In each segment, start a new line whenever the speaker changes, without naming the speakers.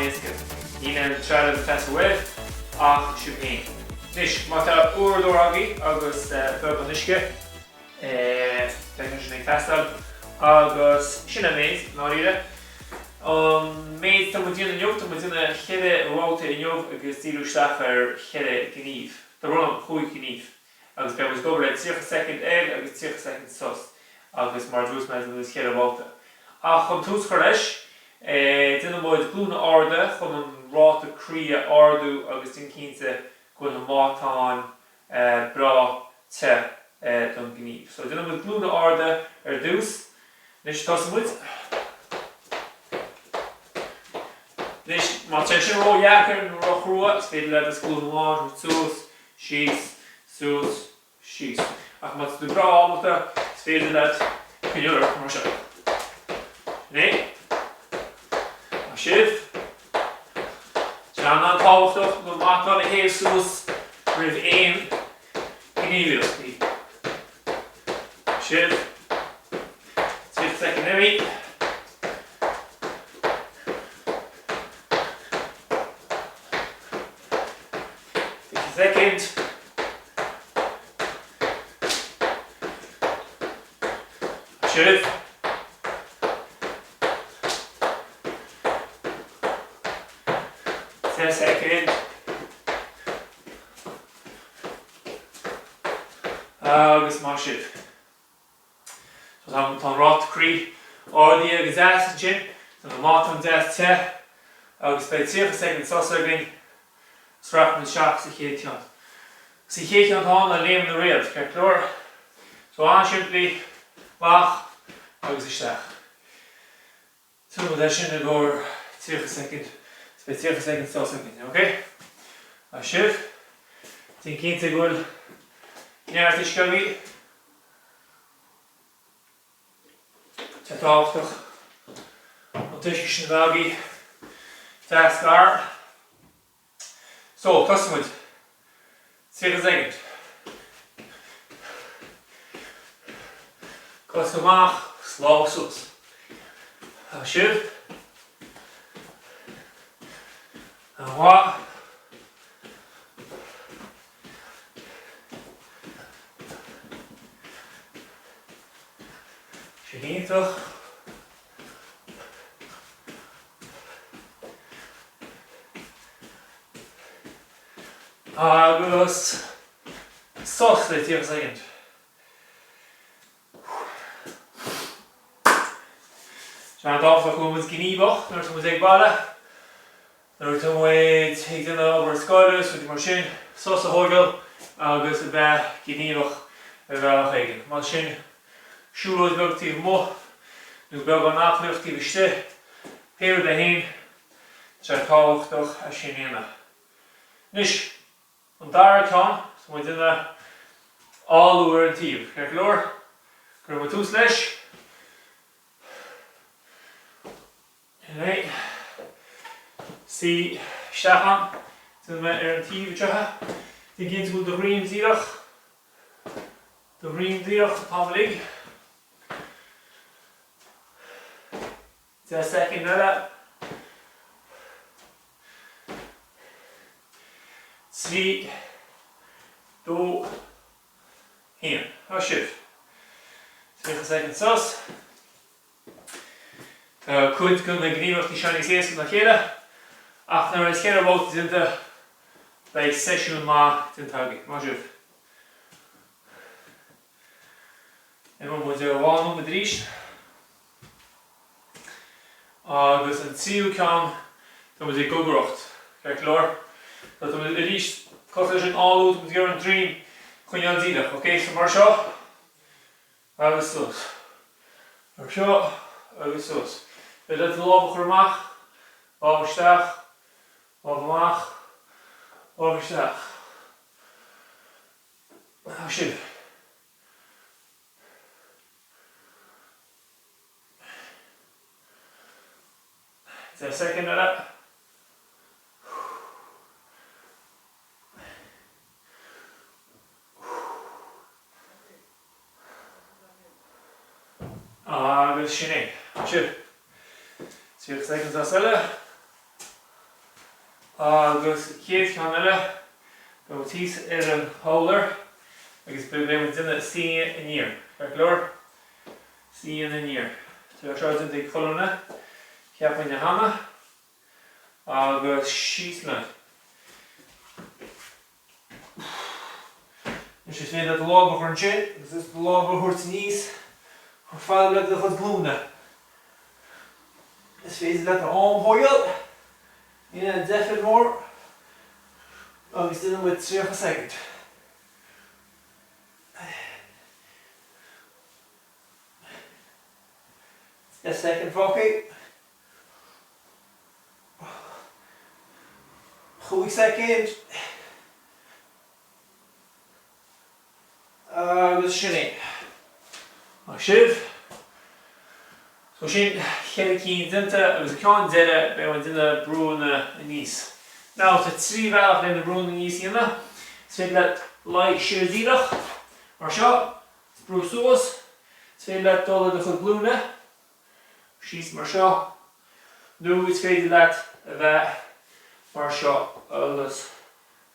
an-éasca. Níl aon trealamh ag teastáil uaibh ach sibh féin. Anois, má tá uaireadóir agaibh agus beagán uisce, beidh sé sin ag teastáil. Agus sin an méid, i ndáiríre. An méid atá muid déanamh inniu, tá muid déanamh cheithre bhabhta inniu agus díriú isteach ar cheithre ghníomh. Tá brón orm, chúig ghníomh. Agus beidh muid ag obair le 30 soicind air agus 30 soicind sos agus mar a dúirt mé déanfaidh muid cheithre bhabhta. Ach chun tús a chur leis, déanfaidh muid glúine arda chun an ráta croí a ardú agus déan cinnte go bhfuil na matáin breá te don ghníomh. So déanfaidh muid glúine arda ar dtús. Anois tosóidh muid. Anois má tá sé sin ródheacair nó róchrua is féidir leat just glúin amháin a thabhairt suas, síos, suas, síos. Ach má tá tú breá ábalta, is féidir leat coinneáil ort mar seo. Sin é. Maith sibh. Tá sé an-tábhachtach na matáin a théamh suas roimh aon ghníomhaíochtaí. Maith sibh. 30 soicind imithe. 20 soicind. Maith sibh. 10 soicind. Agus maith sibh. So tá an ráta croí ardaithe go deas ansin, tá na matáin deas te agus beidh 30 soicind sos againn agus rachaidh muid isteach sa chéad cheann. Sa chéad cheann atá ann ná léim na réad, ceart go leor? So an-simplí, amach agus isteach. Déanfaidh muid é sin i gcomhair 30 soicind is beidh 30 soicind sos againn, ok? Maith sibh. Déan cinnte go bhfuil neart uisce agaibh. Tá sé tábhachtach an t-uisce sin a bheith agaibh deas gar. So, tosóidh muid. 30 soicind. Cosa amach, lámha suas. Maith sibh. An-mhaith. Sin iontach. Agus sos le 30 soicind. Tá sé an-tábhachtach go bhfuil muid gníomhach nuair atá muid ag baile, nuair atá muid ag déanamh obair scoile is rudaí mar sin, sos a thógáil agus a bheith gníomhach ar bhealach éigin. Más sin siúlóid bheag taobh amuigh nó beagán aclaíocht taobh istigh, pé rud é féin, tá sé tábhachtach é sin a dhéanamh. Anois, an dara ceann, tá muid ag déanamh alú ar an taobh, ceart go leor? Cuirfidh muid tús leis. Sin é. Suigh isteach ann, déanfaidh mé ar an taobh anseo. Déan cinnte go bhfuil do dhroim díreach. Do dhroim díreach an t-am uilig. 10 soicind eile. 3, 2, 1. Maith sibh. 30 soicind sos. Tá cuid de na gníomhaíochtaí seo níos éasca ná a chéile, ach nuair a bheidh cheithre bhabhta déanta, beidh seisiún maith déanta agaibh. Maith sibh. Imeoidh muid ar 2 nóiméad arís. Agus an tríú ceann, tá muid ag gogaireacht, ceart go leor? So tá muid arís, cosúil leis an alú, tá muid ag iarraidh an droim a choinneáil díreach, ok? So mar seo. Agus suas. Mar seo agus suas. Féidir leat do lámh a chur amach, lámh isteach, lámh amach, lámh isteach. Maith sibh. 10 soicind eile. Agus sin é. Maith sibh. 30 soicind sos eile. Agus an chéad cheann eile, beidh muid thíos ar an urlár agus beidh muid ag déanamh síneadh aniar. Ceart go leor? Síneadh aniar. Tá seo déanta ag chuile dhuine, cheapfainn cheana. Agus síos linn. Anois is féidir leat do lámh a chur ansin agus do lámh a thabhairt aníos chomh fada le do chuid glúine. Is féidir leat do am a thógáil, níl aon deifir mhór, agus déanfaidh muid 30 soicind. 10 soicind fágtha. 5 soicind. Agus sin é. Maith sibh. So sin cheithre cinn déanta agus an ceann deireadh beidh muid ag déanamh brúnna aníos. Now tá 3 bhealach le na brúnna aníos a dhéanamh. Is féidir leat luí siar díreach mar seo, is brú suas. Is féidir leat dul ar do chuid glúine. síos mar seo, nó is féidir leat a bheith mar seo agus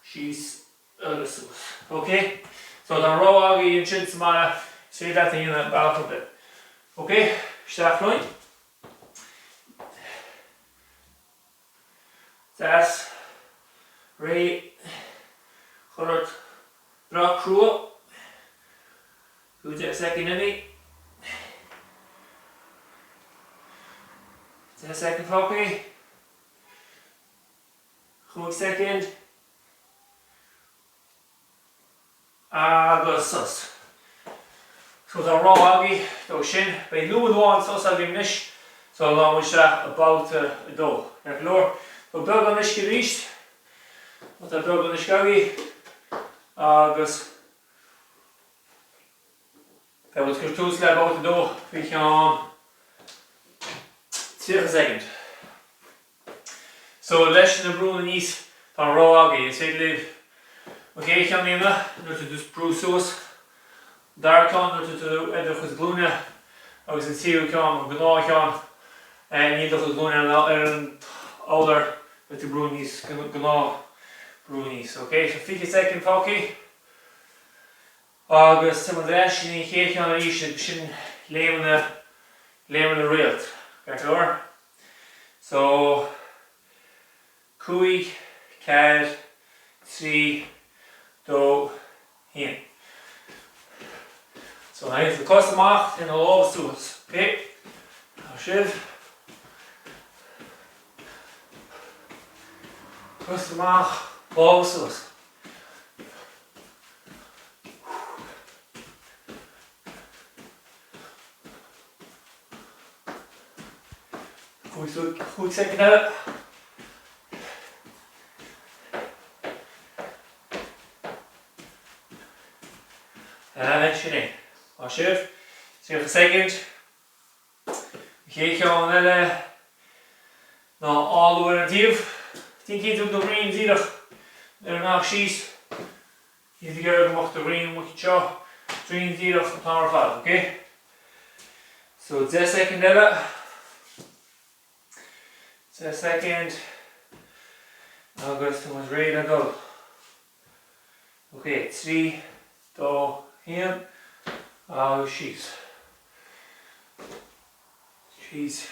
síos agus suas. Ok? So tá an rogha agaibh ansin sa mbaile, is féidir leat a dhéanamh bealach ar bith. Ok? Isteach linn. Deas, réidh, cuir ort breá crua, 15 soicind imithe, 10 soicind fágtha, 5 soicind, Agus sos. So tá rogha agaibh dó sin. Beidh nóiméad amháin sos againn anois sula ngabhann muid isteach i babhta a dó. Ceart go leor. So beagán uisce arís. Má tá beagán uisce agaibh. Agus beidh muid ag cur tús le babhta a dó faoi cheann 30 soicind. So, leis na brúnna aníos, tá an rogha agaibh. Is féidir libh an chéad cheann a dhéanamh nuair atá tú ag brú suas, an dara ceann nuair atá tú ar do chuid glúine agus an tríú ceann, an gnáthcheann, níl do chuid glúine ar an urlár, beidh tú ag brú aníos, gnáth brú aníos. Ok, so 20 soicind fágtha agus tá muid ar ais go dtí an chéad cheann arís agus sin léimeanna, léimeanna réalt. Ceart go leor? So, 5, 4, 3, 2, 1. So, na cos amach, téann na lámha suas. Ok? Tá sibh. Cos amach, lámha suas. 5 soicind eile. Sin é. Maith sibh. 30 soicind. An chéad cheann eile ná alú ar an taobh. Déan cinnte go bhfuil do dhroim díreach ar an mbealach síos. Níl tú ag iarraidh go mbeadh do dhroim amuigh anseo, droim díreach an t-am ar fad, ok? So 10 soicind eile. 10 soicind. Agus tá muid réidh le dul. Ok, 3, 2, 1, agus síos. Síos.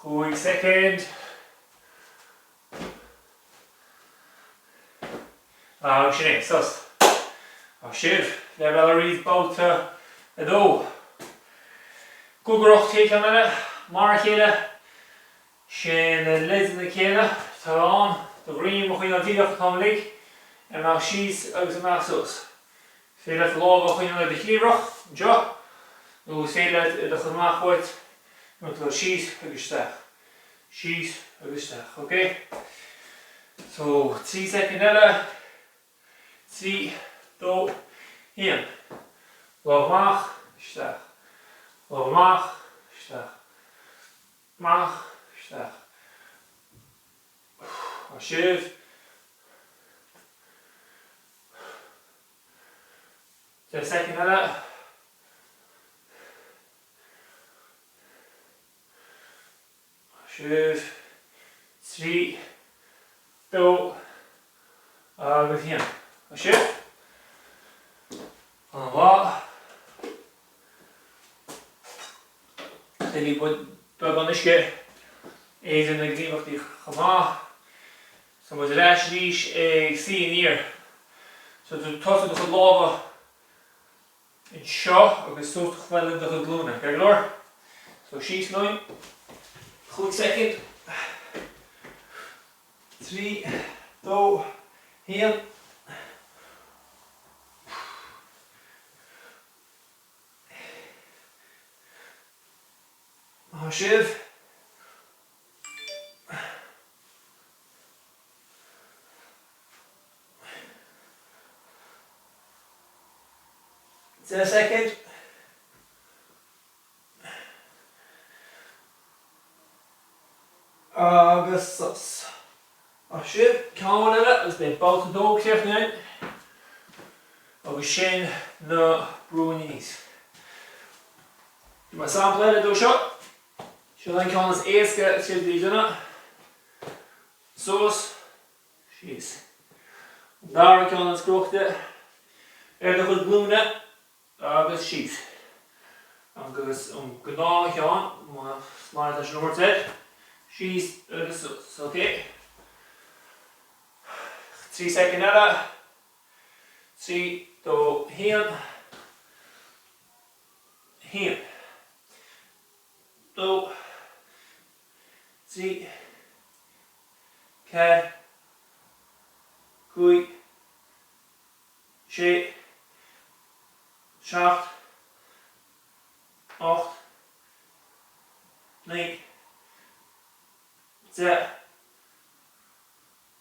5 soicind. Agus sin é, sos. Maith sibh, leibhéal arís babhta 2. Guagaireacht chéad cheann eile, mar a chéile, sé na leideanna céanna atá ann, do dhroim a choinneáil díreach an t-am uilig, ar an mbealach síos agus an bealach suas. Is féidir leat do lámha a choinneáil ar do chliabhrach, anseo, nó is féidir leat iad a chur amach uait nó dul síos agus isteach, síos agus isteach, ok? So, 3 soicind eile. 3, 2, 1. Lámh amach, isteach. Lámh amach, isteach. Amach, isteach. Maith sibh. 10 soicind eile. Maith sibh. 3, 2 agus 1. Maith sibh. An-mhaith. Tuilleadh beagán uisce idir na gníomhaíochtaí chomh maith. Tá muid ar ais arís ag suí aniar. So tú tosú do chuid lámha anseo agus suas chomh fada le do chuid glúine. Ceart go leor? So síos linn. 5 soicind. 3, 2, 1. Maith sibh. 10 soicind. Agus sos. Maith sibh. Ceann eile agus beidh babhta 2 críochnaithe againn. Agus sin na brúnna aníos. Mar sampla eile dó seo. Seo an ceann is éasca is féidir a dhéanamh. Suas, síos. An dara ceann is cruaite ar do chuid glúine agus síos. Agus an gnáthcheann, más maith leat é sin a thabhairt air, síos agus suas. Ok. 3 soicind eile. 3, 2, 1. 1, 2, 3, 4, 5, 6, 7, 8, 9, 10.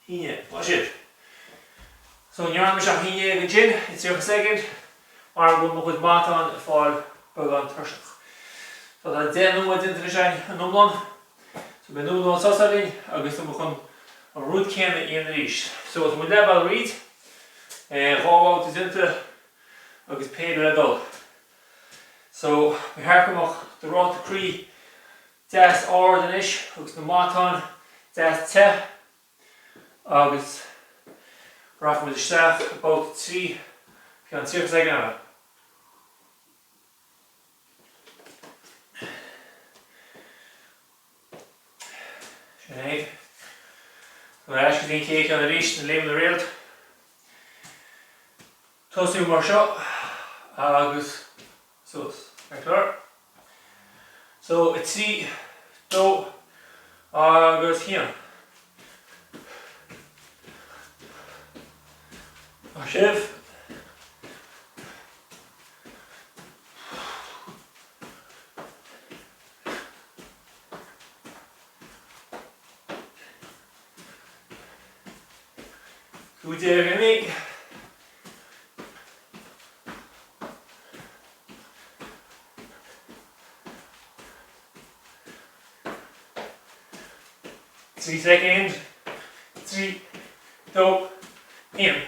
11. Maith sibh. So ní dhearna mise ach 11 ansin i 30 soicind mar go bhfuil mo chuid matán ag fáil beagán tuirseach. So tá 10 nóiméad déanta anois againn in iomlán. So beidh nóiméad sos againn agus tá muid chun an rud céanna a dhéanamh arís. So tá muid leath bealaigh thríd, dhá bhabhta déanta agus péire le dul. So ba cheart go mbeadh do ráta croí deas ard anois agus na matáin deas te agus rachaidh muid isteach i babhta 3 ceann 30 soicind eile. Sin é. Ar ais go dtí an chéad cheann arís, na léimeanna réalt. Tosú mar seo agus suas. Ceart go leor? So, 3, 2 agus 1. Maith sibh. 15 imithe. 3 soicind, 3, 2, 1.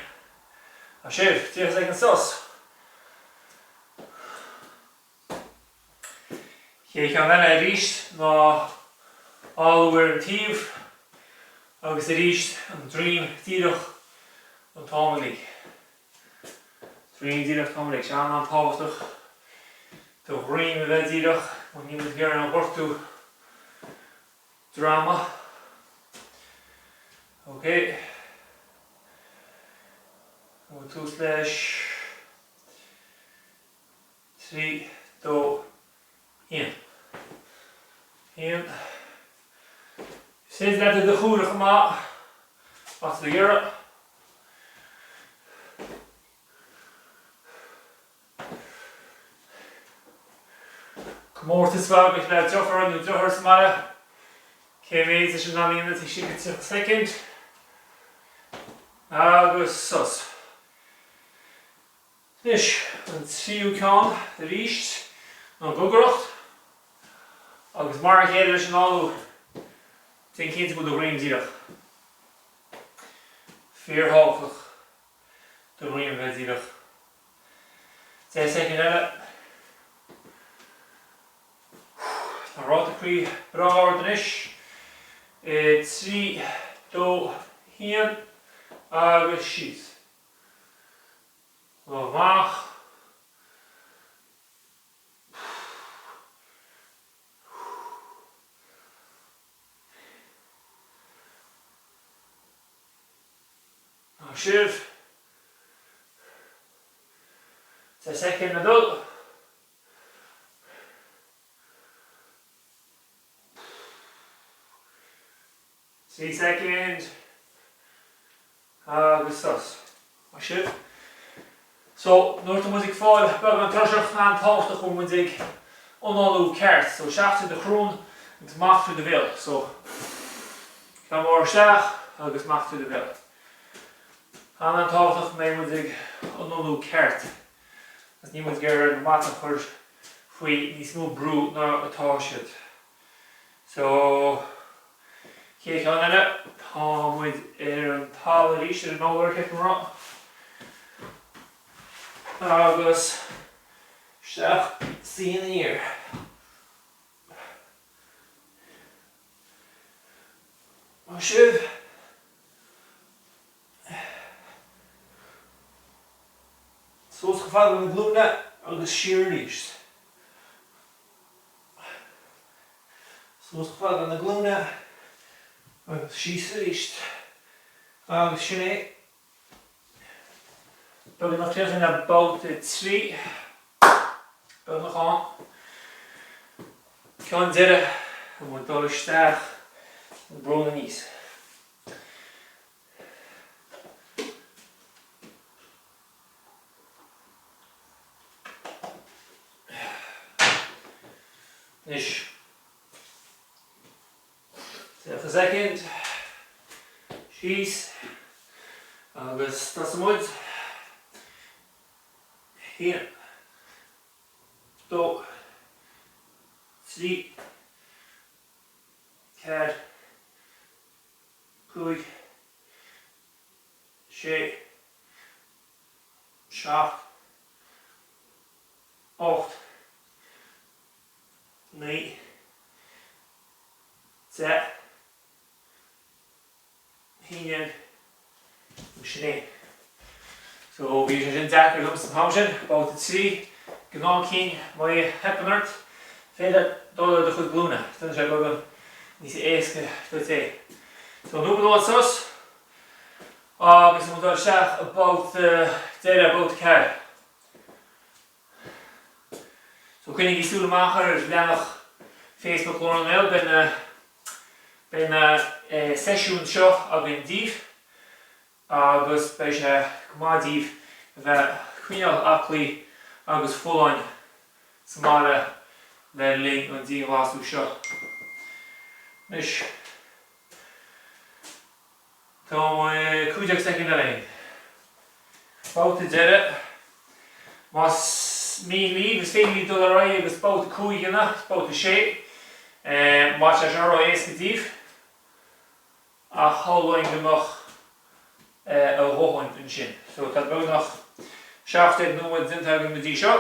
Maith sibh, 30 soicind sos. Chéad cheann eile arís ná alú ar an taobh agus arís an droim díreach an t-am uilig. Droim díreach an t-am uilig. Sé an-an-tábhachtach do dhroim a bheith díreach mar níl muid ag iarraidh aon ghortú droma. Ok. Tús leis. 3, 2, 1. 1. Is féidir leat iad a chomhaireamh chomh maith, má tá tú ag iarraidh. Comórtas atá agat le deirfiúr nó deartháir sa mbaile. Cé mhéad is in ann a dhéanamh taobh istigh de 30 soicind. Agus sos. Anois, an tríú ceann arís, an ghogaireacht. Agus mar a chéile leis an análú, déan cinnte go bhfuil do dhroim díreach. Fíorthábhachtach do dhroim a bheith díreach. 10 soicind eile. Tá an ráta croí breá ard anois. 3, 2, 1 agus síos. Lámh amach. Maith sibh. 10 soicind le dul. 3 soicind agus sos. Maith sibh. So, nuair atá muid ag fáil beagán tuirseach, an-tábhachtach go bhfuil muid ag análú ceart. So, isteach trí do shrón agus amach trí do bhéal. So, ceann mór isteach agus amach trí do bhéal. An-an-tábhachtach go mbeidh muid ag análú ceart. Agus níl muid ag iarraidh na mata a chur faoi níos mó brú ná atá siad. So, chéad cheann eile, tá muid ar an talamh arís, ar an urlár, ceapaim a rá. Agus isteach, suí aniar. Maith sibh. Suas chomh fada le na glúine agus siar arís. Suas chomh fada le na glúine agus síos arís. Agus sin é. Beagnach críochnaithe le babhta 3. Beagnach ann. Ceann deiridh, tá muid ag dul isteach sna brúnna aníos. Anois, 30 soicind, síos, agus tosaigh muid. 1, 2, 3, 4, 5, 6, 7, 8, 9, 10, 11, agus sin é. So bhí sé sin deacair domsa an t-am sin, babhta 3, gnáth cinn, má theipeann ort, féidir leat dul ar do chuid glúine, déanann sé beagán níos éasca duit é. So nóiméad sos, agus muid ag dul isteach i babhta deireadh, babhta 4. So coinnigí súil amach ar leathanach Facebook Glór na nGael, beidh na beidh na seisiúin seo againn daoibh agus beidh sé go maith daoibh a bheith ag coinneáil aclaí agus folláin sa mbaile le linn an dianghlasú seo. Anois. Tá 15 soicind eile againn. Babhta deiridh. Más mian libh, is féidir libh dul ar aghaidh agus babhta 5 a dhéanamh, babhta 6. Má tá sé seo ró-éasca daoibh, ach shamhlóinn go mbeadh a dhóthain ansin. So tá beagnach 17 nóiméad déanta againn go dtí seo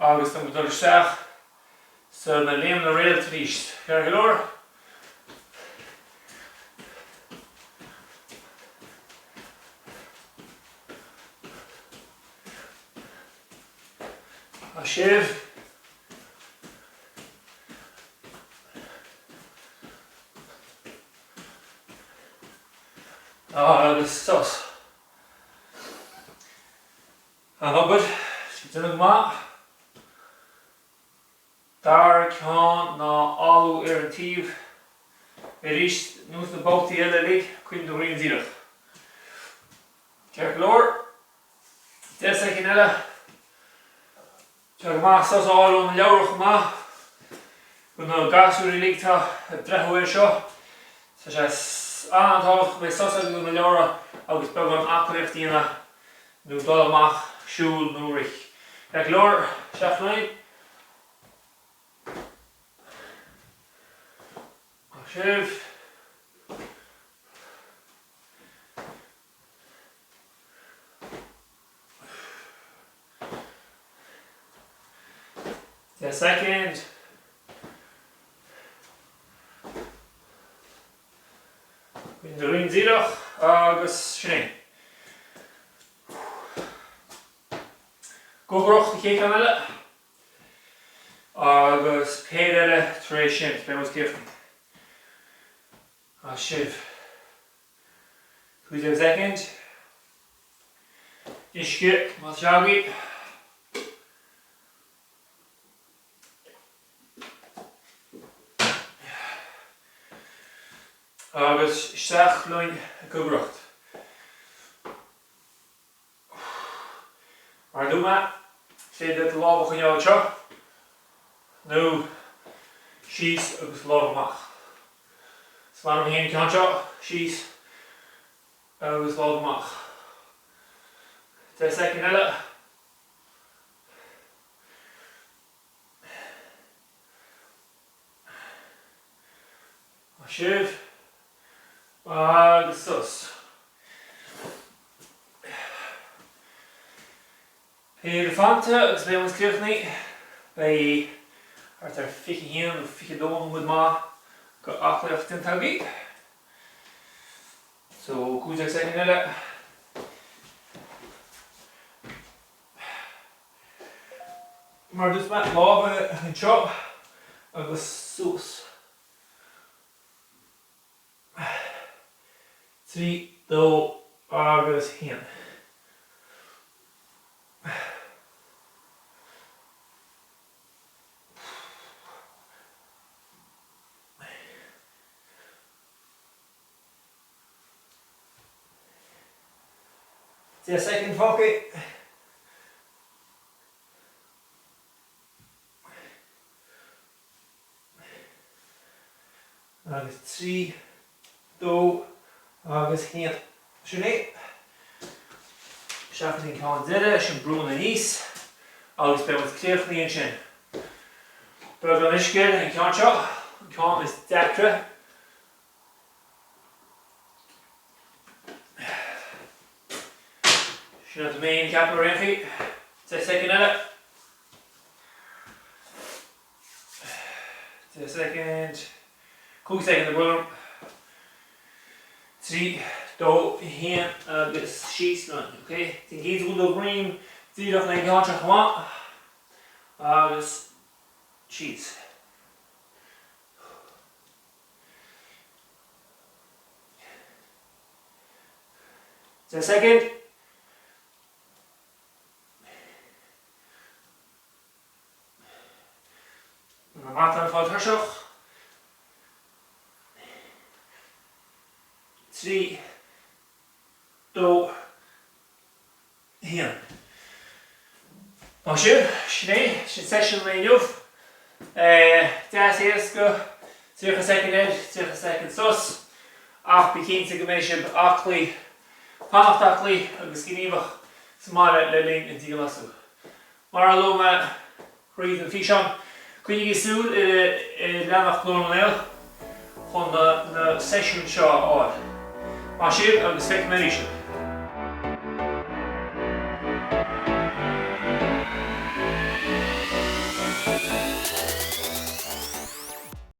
agus tá muid ag dul isteach sa na léimeanna réalt arís. Ceart go leor? Maith sibh. Agus sos. An-obair, sibh ag déanamh go maith. Dara ceann ná alú ar an taobh. Arís, nós na babhtaí eile uilig, coinnigh do dhroim díreach. Ceart go leor, 10 soicind eile. Tá go maith sos a fháil ó na leabhra chomh maith. Do na gasúir uilig atá ag breathnú air seo, tá sé an-tábhachtach go mbeidh sos agaibh ó na leabhra agus beagán aclaíocht a dhéanamh nó dul amach, siúl nó rith. Ceart go leor, isteach linn. Maith sibh. 10 soicind. Coinnigh do dhroim díreach agus sin é. Gogaireacht an chéad cheann eile agus péire eile tar éis sin, beidh muid críochnaithe. Maith sibh. 15 soicind. Uisce, má tá sé agaibh. Agus isteach linn ag gogaireacht. Mar a dúirt mé, is féidir leat do lámh a choinneáil anseo, nó síos agus lámh amach. Is maith liom féin an ceann seo, síos agus lámh amach. 10 soicind eile. Maith sibh. Agus sos. Péire fanta agus beidh muid críochnaithe. Beidh thart ar 21 nó 22 nóiméad maith go aclaíocht déanta agaibh. So, 15 soicind eile. Mar a dúirt mé, lámha anseo agus suas. 3, 2 agus 1. 10 soicind fágtha. Agus 3, 2 agus 1. Sin é. Isteach go dtí an ceann deiridh, sin brúnna aníos agus beidh muid críochnaithe ansin. Beagán uisce an ceann seo, an ceann is deacra. Sin atá mé ag ceapadh ar aon chaoi. 10 soicind eile. 10 soicind. 5 soicind ag orm. 3, 2, 1 agus síos linn. Ok? Déan cinnte go bhfuil do dhroim díreach le an ceann seo chomh maith. Agus síos. 10 soicind. Na matáin fáil tuirseach. 3, 2, 1. Maith sibh, sin é, sin seisiún an lae inniu. Deas éasca, 30 soicind air, 30 soicind sos, ach bí cinnte go mbeidh sibh aclaí, fanacht aclaí agus gníomhach sa mbaile le linn an dianghlasáil. Mar a luaigh mé thríd an físeán, coinnigí súil ar leathanach Glór na nGael chun na seisiúin seo a fháil. Maith sibh agus feicfidh mé arís sibh.